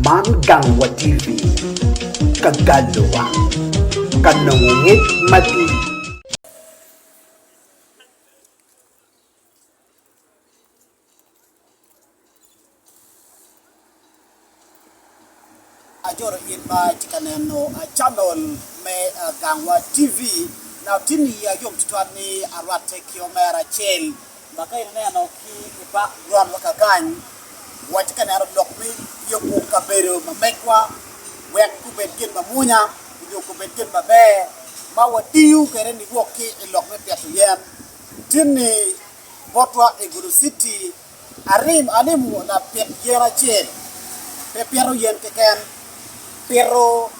Man Gangwa TV, ka galowa ka nongo ngec matut. Ajolo in ma itye ka neno canol me Gangwa TV. Now tin iya yom tutwal ni arwatte ki omera acel ma ka ineno ki i background wa kakany watye ka neno lok me yubo kabedo ma megwa wek gubed gin mamwonya nyo gubed gin maber ma watiyo kwede niwok ki i lok me pito yen. Tin ni botwa i Gulu City Arim alimo lapit yen acel, pe pito yen keken, pito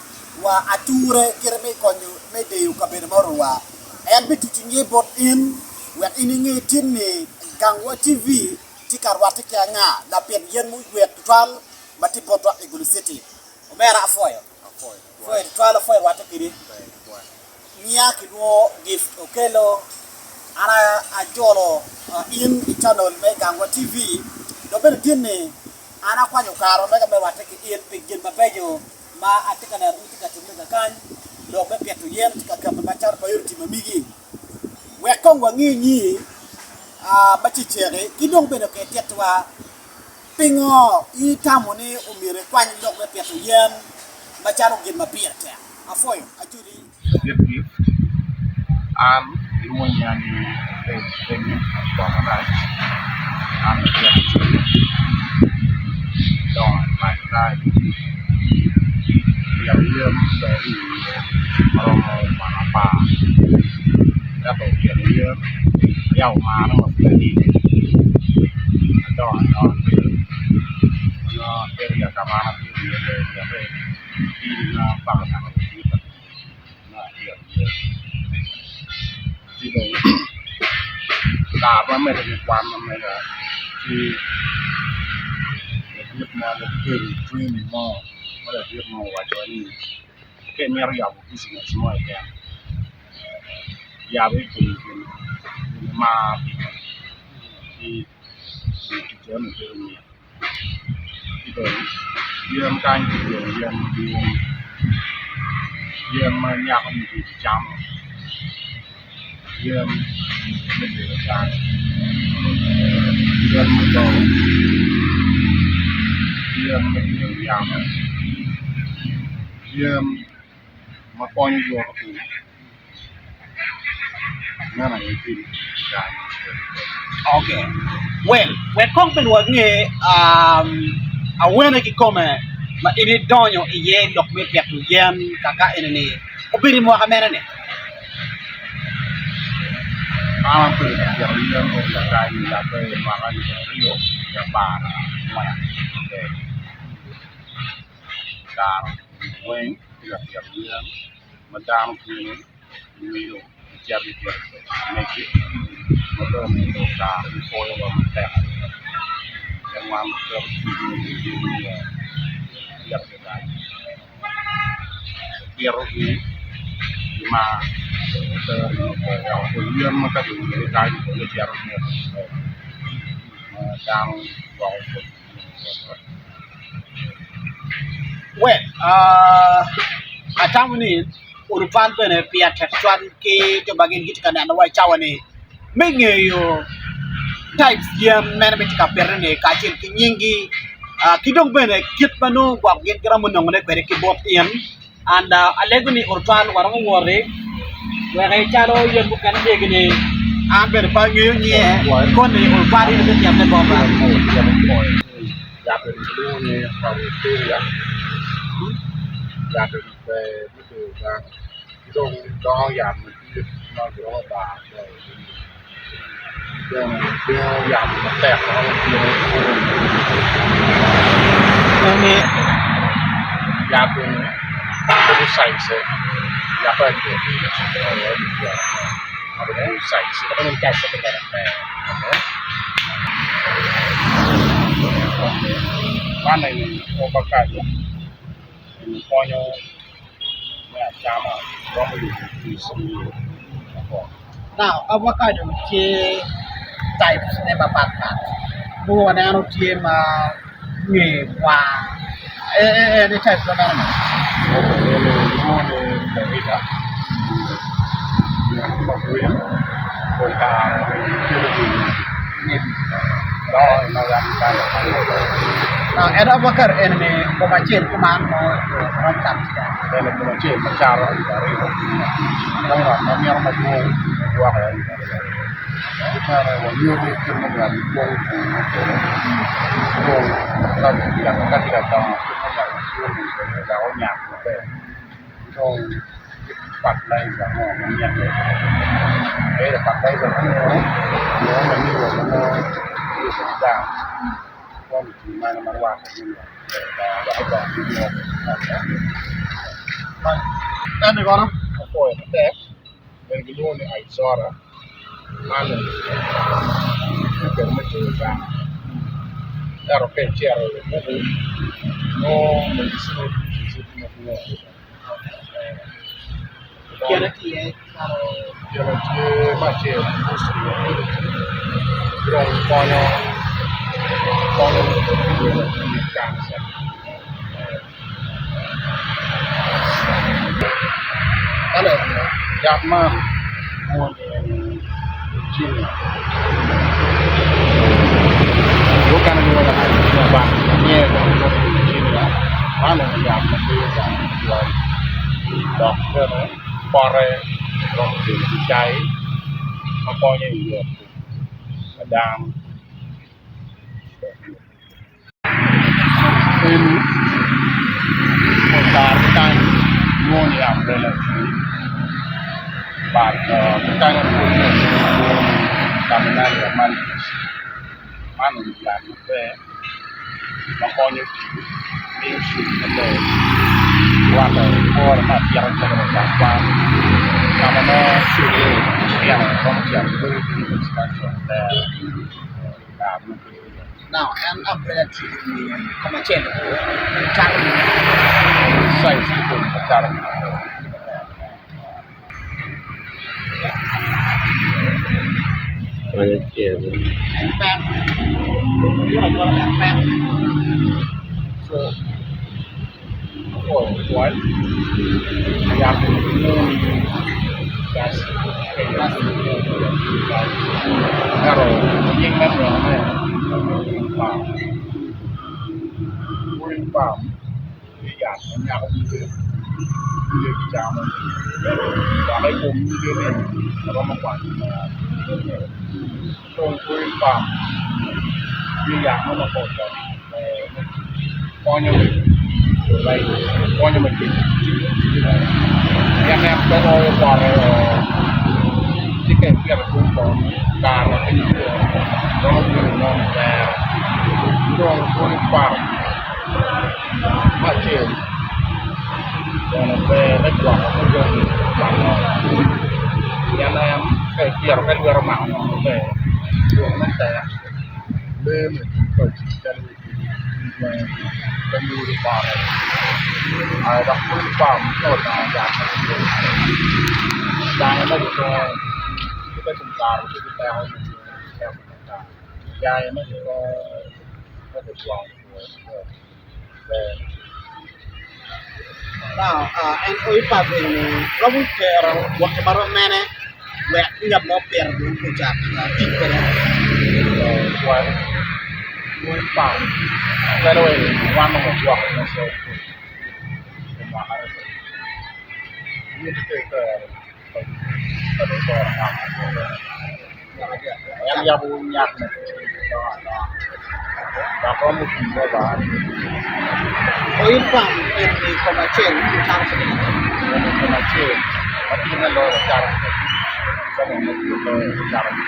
wa ature kite me konyo me deyo kabedo ma oruwa. En bituco nge bot in wek in inge tin ni Gangwa TV tye ka rwatte ki anga, lapit yen muywek tutwal ma tye botwa i Gulu City. Omera apwoyo. Apwoyo tutwal, apwoyo rwatte kwedi. Nia kilwongo Gift Okello, an ajolo in i channel me Gangwa TV dok bene tin ni an akwanyo kare mega me rwatte ki in pi gin mabeco ma atye ka neno in itye ka timone kakany, lok me pito yen tye ka keto macalo priority ma migi. Wek kong wangi nyi ma ceceki ki dong bene ititwa Pingo in itamo ni omyero ikwany lok me pito yen macalo gin ma pire tek? Apwoyo, Acholi. Ladit Gift, An kilwongo nyinga ni Dave Kenny Bongarac, an latin Acholi, adongo i paco kany, apito yen dong rii maromo mwaka apar ento pito yen ayabo marone ma pud atidi adongo adonga kwede nongo apito i ka ma an apito iye lee piina paka naka ladita nongo apito iye ci dong kare ma amedde ki kwan ma mega ci ladit mo wabedo i training mo ma ladit mo owacciwa ni ka imito yabo business mo keken yabe i kom gin ma imaro ci tic eno bedo mit ci dong yen kany kipito yen madwong yen ma nyako nyig camo yen me bedo dano yen me bao yen me gengo yamo yen ma konyo yoto kom meno aye gin Ok, well wek kong bene wange awene kikome ma in idonyo iye i lok me pito yen kaka eni-ni obedo i mwaka mene ni? An abedo ka pito yen oryo kany yabbe i mwaka alip aryo ki apar ki angwen kare weng atye ka pito yen ma dano bino giwilo gicito gipito megi ma dong omiyo kare gipwoyowa matek adada pien wan waketo cwinywa i yen me pitogi kany wapitogi ki mar pol yen ma ka giwilogi kany pole cito mito ma dano gwoko pol. Well atamo ni olo twal bene pire tek tutwal ki jo ma gin gitye ka nenowa i cawa ni me ngeyo types yen mene ma itye ka pito-ni kacel ki nyinggi ki dong bene kit ma nongo gwok gin giromo nongone kwede ki bot in. And alego ni otwal waromo woti wek calo yen mukene tye gini an bene pe angeyo nyinge koni otwal in ibititone bota. Yat eni kilwongo ni Rawiperia, yat eni ber me deyo dano ki dong dongo yat madit ma giromo bar Bene gengo yamo matek romo bino yat eni lubo caice yat man eni ovacado eni konyo me acama romo yubo juice Now avocado tye types ne mapat pat mogo waneno tye ma nge kwar. En type ma mene? Eni kilwongo ni Merida ma green pol kare kelo gin dongo i northern Uganda. En romo keto eni boma acel kuman mo romo cato ciling adi? Eni boma acel ma cato alip aryo ka ngat ma mito madwong gwoko aye alip aryo. Ki bene wanyuto kit ma myero gigwok kwede dong ka tye ka dongo kit ma myero gipur kwede wek onyak maber ki dong kit fertilizer ango ma mitte either fertilizer me munu nyo manure ma nongo kiyubo ki gang quality mene ma rwatte me wek odong ki yot. Apwoyo matek. Bene gilwongo ni Icora man obedo me coyo gang ento ka icito i buku nongo medicinal uses tye madwong adada Kine tye kine tye me acel dong konyo konyo me kanca. Yat man kilwongo ni jimi mukene gilwongo ni jimi man obedo yat ma kelo dano tutwal dok bene pote romo bedo ki cai ma konyo i yot kom pa dano. Eni pol kare ki kany kilwongo ni ambrela tree but ki kany pwonye kilwongo ni terminalia malbis man obedo yat maber ma konyo tipo miyo ceng maber rwate i kore me apita calo wa i gang kwan ka ma nongo cege litino romo cito bedo ki instruction maber. Now en umbrella tree ni kome acel calo En oil palm eni romo tero mwaki marom mene wek ngat mo opito dong ocak tic kwede. Oil palm eni kome acel cato ciling adi?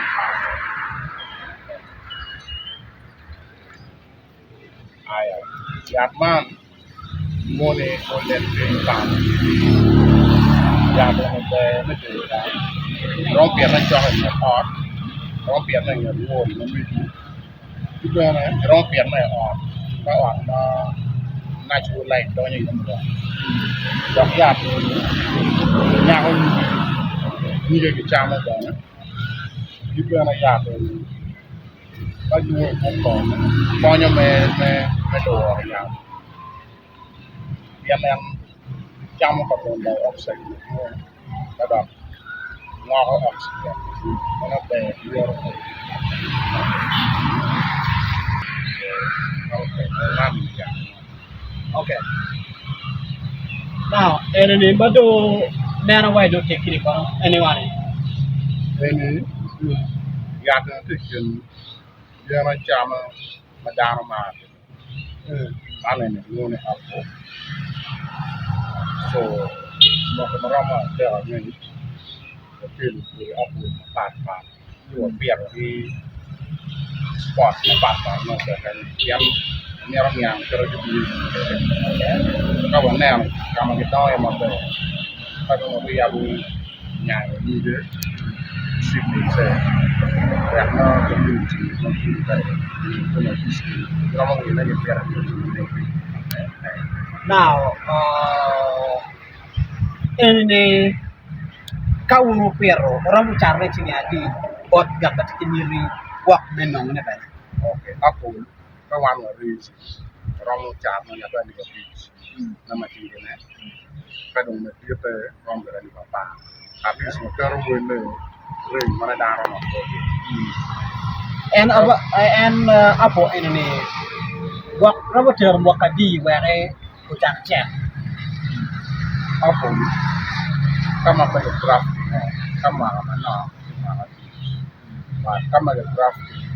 Yat man kilwongo ni golden rain palm yat eni ber me bedo gang romo pite cok i nget ot romo pite i nget wall ma megi ki bene iromo pitone i ot ka ot ma natural light donyo iye maber dok yat eni nyako nyige kicamo bene ki bene yat eni Ka lwongo i kom kongo konyo me lworo yamo. Pien en camo carbon dioxide madwong ka dok ngoko oxygen meno ber lworo Eni ma dong neno wa dong oteggi-ni kono eni wani? Eni yat eni tye i kin yen acama ma dano maro man eni kilwongo ni apple co mwaka ma romo adek angec wakelo kodi apple mapatpat ci wapitogi i pot mapatpat me oceke pien wamito niang kit ma gitiyo kwede ka waneno ka ma gidongo iye maber ka dong wabiyabo nyayo nyige wek nongo community ma tye romo wile ki pito Now eni ka wun wupito wuromo catone ciling adi bot ngat ma tye ki miti gwok me nongone bene? Apple ka wan waric waromo catone ngat alip abic me matidine ka dong maditte romo bedo alip apar at least waketo welle reng ma dano romo pwonyo. En apple eni-ni gwok romo tero mwaka adi wek ocak cek? Apple ka ma pe ki-grafting-o ka mwaka manok ki mwaka abic but ka ma ki-grafting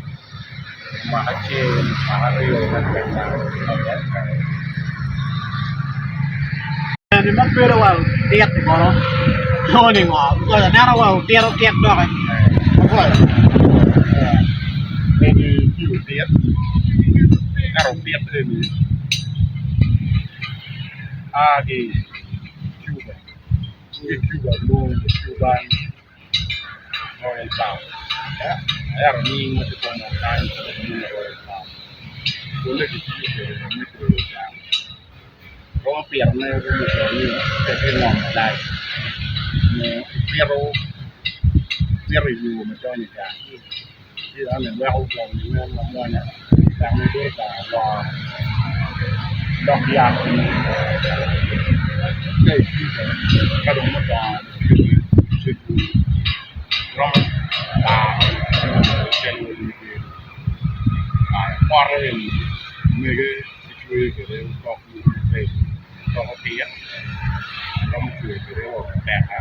mwaka acel mwaka aryo Eni ma bedo wa otit kono nongo ni ngo because aneno wa otit otit doki apwoyo. Eni tye otit ento otit eni a ki i Cuba ki i Cuba lwongo ni Cuban Royal Park ento nying ma tye kome kany kilwongo ni Royal Park pole kitiyo kwede me kelo gang romo pitone romo bedo ni pe ki ngom malac nyo ipito i yo ma donyo i gang ci eno weko gangi nen mamwonya dok bedo ka loro dok yat ka ipitho ka dong odongo ci romo pote eni mege gitweyo kwede otok mogo matego otok otit romo tweyo kwede wa oteka.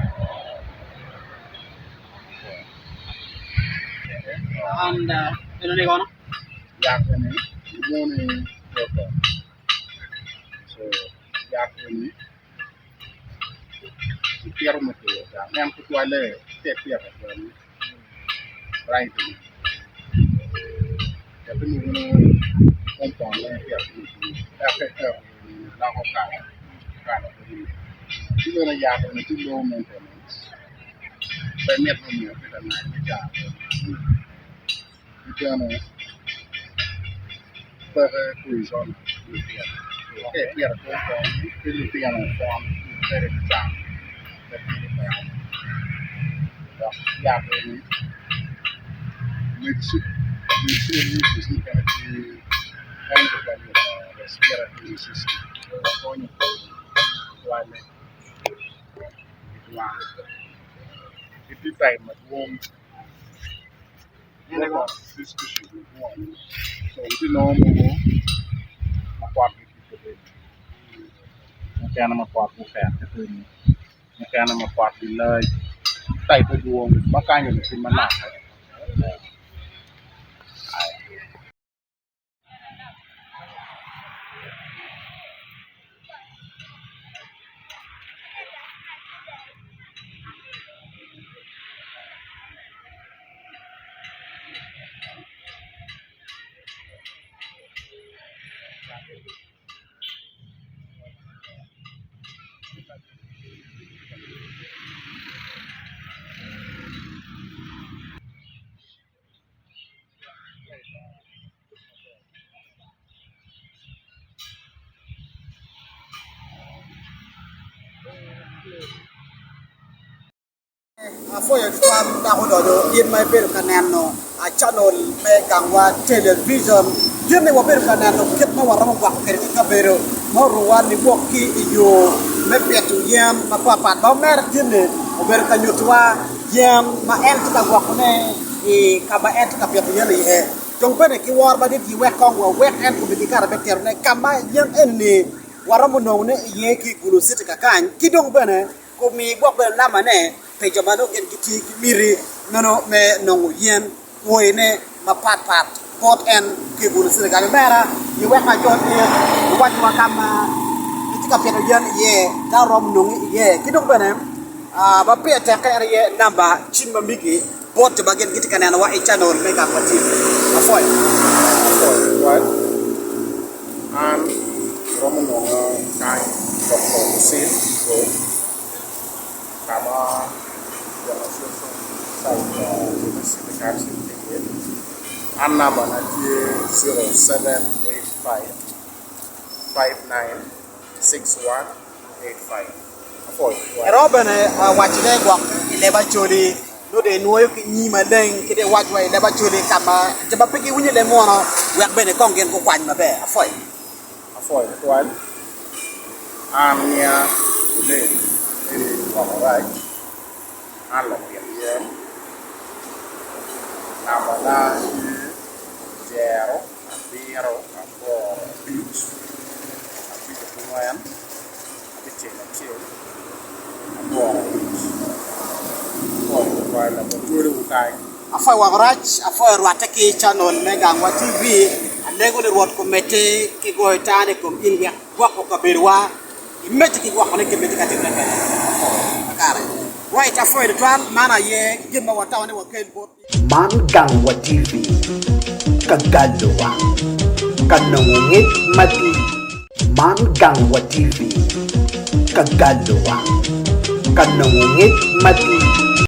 Yat eni kilwongo ni oto co yat eni kipito me kelo gang en tutwalle ka ipito bene right loko kala ci bene yat eni tye low maintenance pe mitte ni myero ibed ka ngado ki caa ki bene peke poison ka ipito kong ki lutino opon kede ki cam pe kelo peko dok yat eni medicinal uses mukene tye respiratory system konyo tutwalle gitye type madwong Ibinongo mogo ma potgi tye green mukene ma potgi oket piny mukene ma potgi lac type-e dwong ma kany-ni tye manok. Apwoyo tutwal dok odoco in ma ibedo ka neno canol me gangwa television. Tin ni wabedo ka neno kit ma waromo gwoko kwede ki kabedo. ma oruwa niwok ki i yo me pito yen mapatpat ma omera tye-ni obedo ka nyutiwa yen ma en tye ka gwokone i ka ma en tye ka pito yen iye. Dong bene ki woro madit giwek kong wawek en obed ki kare me titone ka ma yen eni-ni waromo nongone iye ki i Gulu City kakany ki dong bene Omi gwok bene nambane pi jo ma nongo gin gitye ki miti meno me nongo yen kwoyine mapatpat bot en ki i bute Senegal. Omera, iwek ajol in iwacwa ka ma itye ka pito yen iye, dano romo nongi iye, ki dok bene ma pire tekke en aye namba cim ma megi bot jo ma gin gitye ka nenowa i canol me Gangwa TV. Apwoyo. Apwoyo tutwal. An iromo nonga kany lok kom cim road ka ma demonstration site city council tye iye. An nambana tye 0785 596185. Apwoyo tutwal. Iromo bene wacone gwok i leb Acholi nongo dong inwoyo ki nyim maleng ki dong iwac wa i leb Acholi ka ma jo ma pe giwinyo leb munu wek bene kong gin gukwany maber. Apwoyo. Apwoyo tutwal. An nia Olem eni gwoko rac, an lapit yen, nambana tye jero abiro aboro abic, abic abongwen. Abicel acel, aboro abic. Apwoyo tutwal labongo twolowu kany. Apwoyo woko rac, apwoyo rwatte ki canol me Gangwa TV. Alego ni Rwot omedde ki goyo tane i kom in wek gwoko kabedowa imedde ki gwokone kit ma itye ka timone kwede. Apwoyo kakare. Right, apwoyo tutwal, man aye gin ma watamo ni wakel bot. Man Gangwa TV, ka galowa ka nongo ngec matut. Man Gangwa TV, ka galowa ka nongo ngec matut.